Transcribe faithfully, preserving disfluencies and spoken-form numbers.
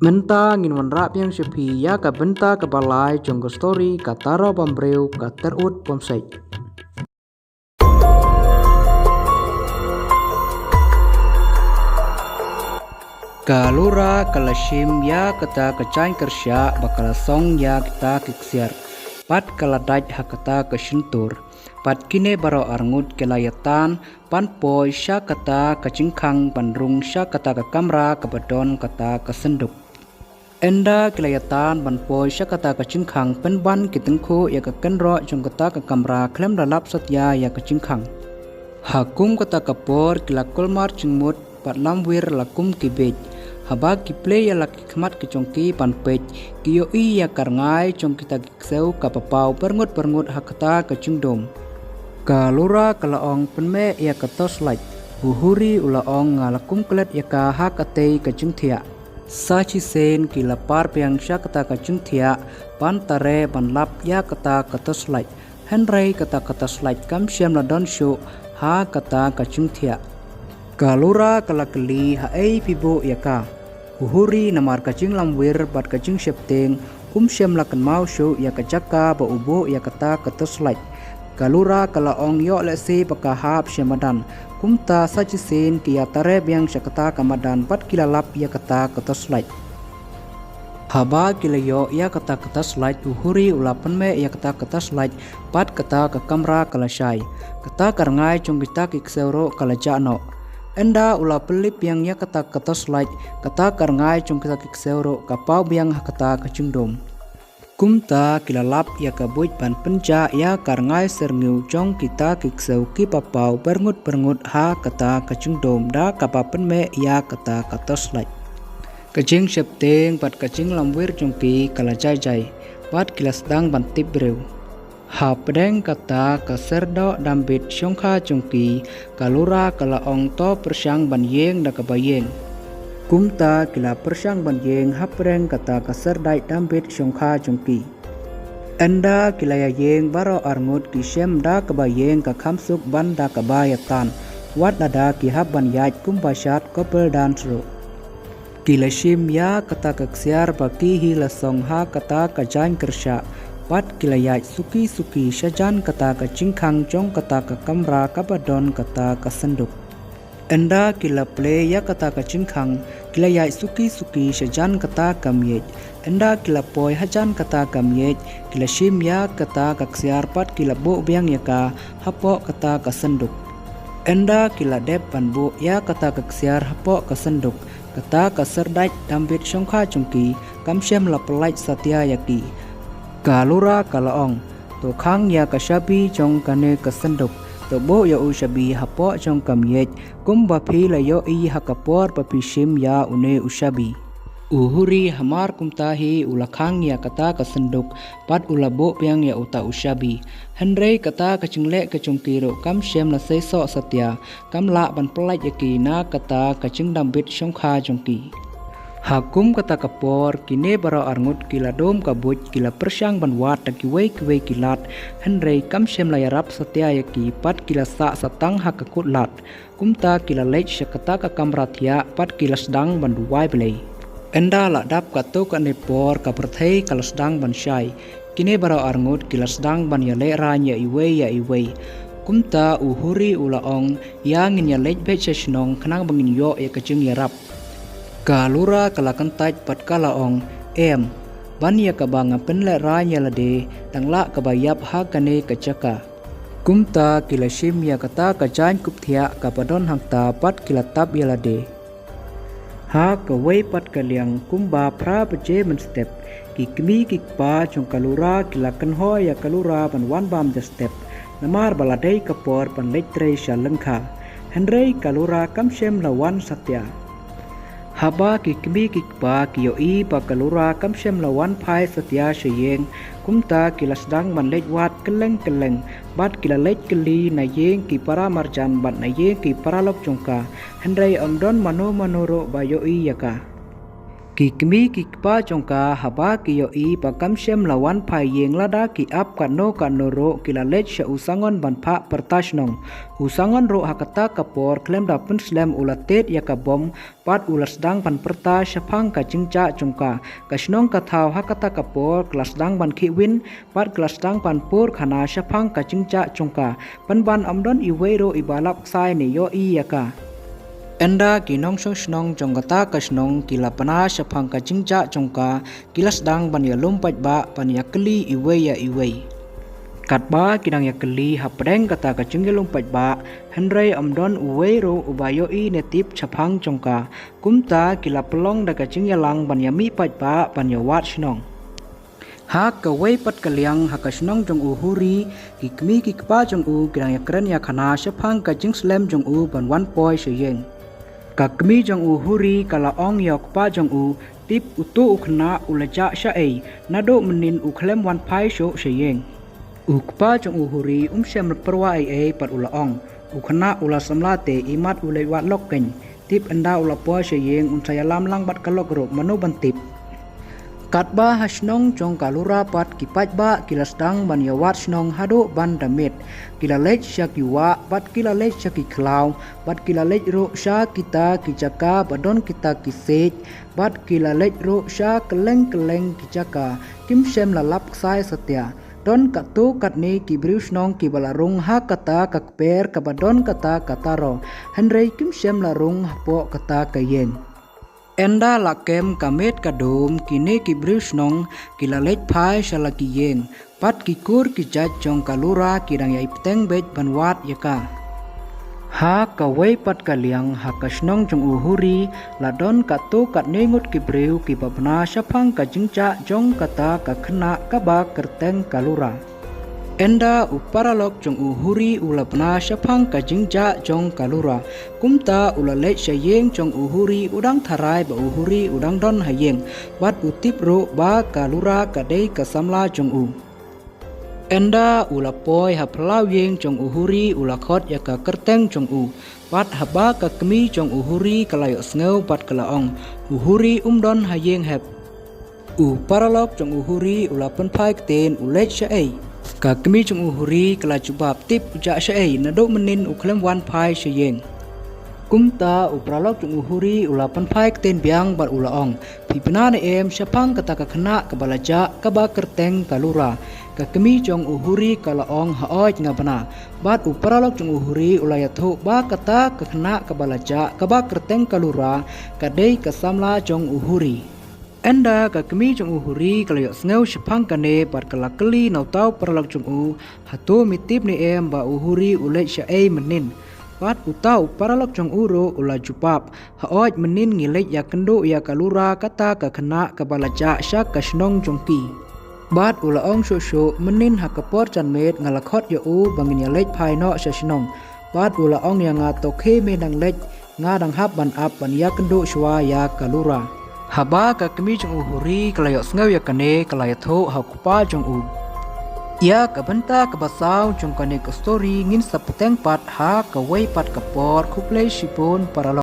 Mynta ngin wanrah biang sha phi ïa ka bynta kaba lai jong ka story Ka Tara Bambriew Ka Tyrut Bamseit. Ka Lura ka la shim ïa kata ka jaiñ kyrshah ba ka la song ïa kita ki ksiar. Pat ka la dait ha kata ka shyntur. Pat kine baroh arngut ki la ïa tan ban poi sha kata ka jingkhang ban rung sha kata ka kamra kaba don kata ka synduk. Ynda ki la ïa tan ban poi sha kata ka jingkhang, pynban ki tyngkhuh ïa ka kynroh jong kata ka kamra khlem da lap satia ïa ka jingkhang. Ha kum kata ka por ki la kulmar jingmut bad lamwir la kum ki bieit. Haba ki plie ïa la ki khmat ki jong ki ban peit, ki ïohi ïa ka rngai jong kita ki ksiew kaba paw byrngut byrngut ha kata ka jingdum. Ka Lura ka la ong, pynmeh ïa ka torchlight. U Huri u la ong, nga la kum klet ïa ka ha katei ka jingthiah. Sa shisien ki la par biang sha kata ka jingthiah ban tare ban lap ïa kata ka torchlight. Hynrei kata ka torchlight kam shym la don shuh ha kata ka jingthiah. Ka Lura ka la kylli, haei phi buh ïa ka? U Huri namar ka jinglamwir bad ka jingsheptieng, um shym la kynmaw shuh ïa ka jaka ba u buh ïa kata ka torchlight. Ka Lura ka la ong, ïoh lehse ba ka hap sha madan. Kumta sa shisien ki ïa tare biang sha kata ka madan bad ki la lap ïa kata ka torchlight. Haba ki la ïoh ïa kata ka torchlight, u Huri u la pynmeh ïa kata ka torchlight bad kata ka kamra ka la shai. Kata ka rngai jong kita ki ksiew ruh ka la jah noh. Ynda u la pynlip biang ïa kata ka torchlight, kata ka rngai jong kita ki ksiew ruh ka paw biang ha kata ka jingdum. Kumta ki la lap ïa ka buit ban pynjah ïa ka rngai syrngiew jong kita ki ksiew kiba paw byrngut byrngut ha kata ka jingdum da kaba pynmeh ïa kata ka torchlight. Ka jingsheptieng bad ka jinglamwir jong ki ka la jai jai bad ki la sdang ban tip briew. Hapdeng kata ka syrdoh dambit shongkha jong ki, ka Lura ka la ong, to pyrshang ban ïeng da kaba ïeng. Kumta ki la pyrshang ban ïeng hapdeng kata ka syrdait dambit shongkha jong ki. Ynda ki la ïa ïeng baroh arngut, ki shem da kaba ïeng ka kham suk ban da kaba ïa tan. Wat lada ki hap ban ïaid kumba shad couple dance ruh. Ki la shim ïa kata ka ksiar ba ki hi la song ha kata ka jaiñ kyrshah. Bad ki la ïaid suki suki shajan kata ka jingkhang jong kata ka kamra kaba don kata ka synduk. Ynda ki la plie ïa kata ka jingkhang, ki la ïaid suki suki shajan kata ka miej. Ynda ki la poi hajan kata ka miej, ki la shim ïa kata ka ksiar bad ki la buh biang ïa ka hapoh kata ka synduk. Ynda ki la dep ban buh ïa kata ka ksiar hapoh ka synduk, kata ka syrdait dambit shongkha jong ki kam shym la pyllait satia ïa ki. Ka Lura ka la ong, to khang ïa ka shabi jong kane ka synduk, to buh ïa u shabi hapoh jong ka miej, kumba phi la ïohi ha ka por ba phi shim ïa une u shabi. U Huri hamar kumta hi u la khang ïa kata ka synduk, bad u la buh biang ïa uta u shabi. Hynrei kata ka jingleh ka jong ki ruh kam shym la seisoh satia, kam lah ban pyllait ïa ki na kata ka jingdambit shongkha jong ki. Ha kum kata ka por, kine baroh arngut ki la dum ka buit, ki la pyrshang ban wad da kiwei kiwei ki lad, hynrei kam shym la ïarap satia ïa ki, bad ki la sah satang ha ka kut lad. Kumta ki la leit sha kata ka kamra thiah bad ki la sdang ban duwai Blei. Ynda la dap katto katne por ka pyrthei ka la sdang ban shai. Kine baroh arngut ki la sdang ban ïalehrain ïa iwei ïa iwei. Kumta u Huri u la ong, ïa ngin ïaleit beit sha shnong khnang ba ngin ïoh ïa ka jingïarap. Ka Lura ka la kyntait bad ka la ong, em, ban ïa kaba nga pynlehrain ïa lade, dang lah kaba ïap ha kane ka jaka. Kumta ki la shim ïa kata ka jaiñ kup thiah kaba don hangta bad ki la tap ïa lade. Ha kawei pat ka liang kumba phra baje mynstep, ki kmie ki kpa jong ka Lura ki la kynhoi ïa ka Lura ban wan bam da step, namar ba la dei ka por ban leit trei sha lyngkha. Hynrei ka Lura kam shym la wan satia. Haba ki kmie ki kpa ki ïohi ba ka Lura kam shym la wan phai satia sha ïing, kumta ki la sdang ban leit wad kylleng kylleng, bad ki la leit kylli na ïing ki para marjan bad na ïing ki paralok jong ka, hynrei ym don mano mano ruh ba ïohi ïa ka. Ki kmie ki kpa jong ka haba ki ïohi ba kam shym la wan phai ïing lada ki ap katno katno ruh, ki la leit sha u Sangon ban phah pyrta shnong. U Sangon ruh ha kata ka por khlem da pynslem u la tied ïa ka bom, bad u la sdang ban pyrta shaphang ka jingjah jong ka. Ka shnong ka thaw ha kata ka por ka la sdang ban khih win, bad ka la sdang ban pur khana shaphang ka jingjah jong ka, pynban ym don iwei ruh iba lap ksai ne ïohi ïa ka. Ynda ki nongshong shnong jong kata ka shnong ki la pynah shaphang ka jingjah jong ka, ki la sdang ban ïalum paidbah ban ïakylli iwei ïa iwei. Katba ki dang ïakylli hapdeng kata ka jingïalum paidbah, hynrei ym don uwei ruh uba ïohi ne tip shaphang jong ka. Kumta ki la pynlong da ka jingïalang ban ïamih paidbah ban ïawad shnong. Ha kawei pat ka liang, ha ka shnong jong u Huri, ki kmie ki kpa jong u ki dang ïakren ïakhana shaphang ka jingslem jong u ban wan poi sha ïing. Ka kmie jong u Huri ka la ong ïa u kpa jong u, tip uto u khynnah u la jah shaei, naduh mynnin u khlem wan phai shuh sha ïing. U kpa jong u Huri um shym la pyrwa ei ei bad u la ong, u khynnah u la samla te, imat u leit wad lok keiñ. Tip ynda u la poi sha ïing un sa ïalam lang bad ka lok ruh, mano ban tip. Katba ha shnong jong ka Lura pat ki paidbah ki la sdang ban ïawad shnong haduh ban da miet. Ki la leit sha ki wah, bad ki la leit sha ki khlaw, bad ki la leit ruh sha kita ki jaka ba don kita ki siej, bad ki la leit ruh sha kylleng kylleng ki jaka, kim shym la lap ksai satia. Don katto katne ki briew shnong kiba la rung ha kata ka kper kaba don kata ka taro, hynrei kim shym la rung hapoh kata ka ïing. Ynda la kem ka miet ka dum, kine ki briew shnong ki la leit phai sha la ki ïing, bad ki kur ki jait jong ka Lura ki dang ïai bteng beit ban wad ïa ka. Ha kawei pat ka liang, ha ka shnong jong u Huri, la don katto katne ngut ki briew kiba pynah shaphang ka jingjah jong kata ka khynnah kaba kyrteng ka Lura. Ynda u paralok jong u Huri u la pynah shaphang ka jingjah jong ka Lura, kumta u la leit sha ïing jong u Huri, u dang tharai ba u Huri u dang don ha ïing, bad u tip ruh ba ka Lura ka dei ka samla jong u. Ynda u la poi ha phyllaw ïing jong u Huri, u la khot ïa ka kyrteng jong u. Bad haba ka kmie jong u Huri ka la ïohsngew bad ka la ong, u Huri um don ha ïing hep. U paralok jong u Huri u la pynphai ktien, u leit shaei? Ka kmie jong u Huri ka la jubab, tip u jah shaei, naduh mynnin u khlem wan phai sha ïing. Kumta u paralok jong u Huri u la pynphai ktien biang bad u la ong, phi pynah ne em shaphang kata ka khynnah kaba la jah kaba kyrteng ka Lura? Ka kmie jong u Huri ka la ong, haoid, nga pynah. Bad u paralok jong u Huri u la ïathuh ba kata ka khynnah kaba la jah kaba kyrteng ka Lura ka dei ka samla jong u Huri. Ynda ka kmie jong u Huri ka la ïohsngew shaphang kane bad ka la kylli na uta u paralok jong u, hato me tip ne em ba u Huri u leit shaei mynnin? Bad uta u paralok jong u ruh u la jubab, haoid, mynnin ngi leit ïakynduh ïa ka Lura, kata ka khynnah kaba la jah sha ka shnong jong ki. Bad u la ong shuh shuh, mynnin ha ka por janmiet nga la khot ïa u ba ngin ïaleit phai noh sha shnong. Bad u la ong ïa nga, to khie me nang leit, nga dang hap ban ap ban ïakynduh shuwa ïa ka Lura. Haba ka kmie jong u Huri ka la ïohsngew ïa kane ka la ïathuh ha u kpa jong u. Ïa ka bynta kaba saw jong kane ka story ngin sa bteng pat ha kawei pat ka por, khublei shibun paralok.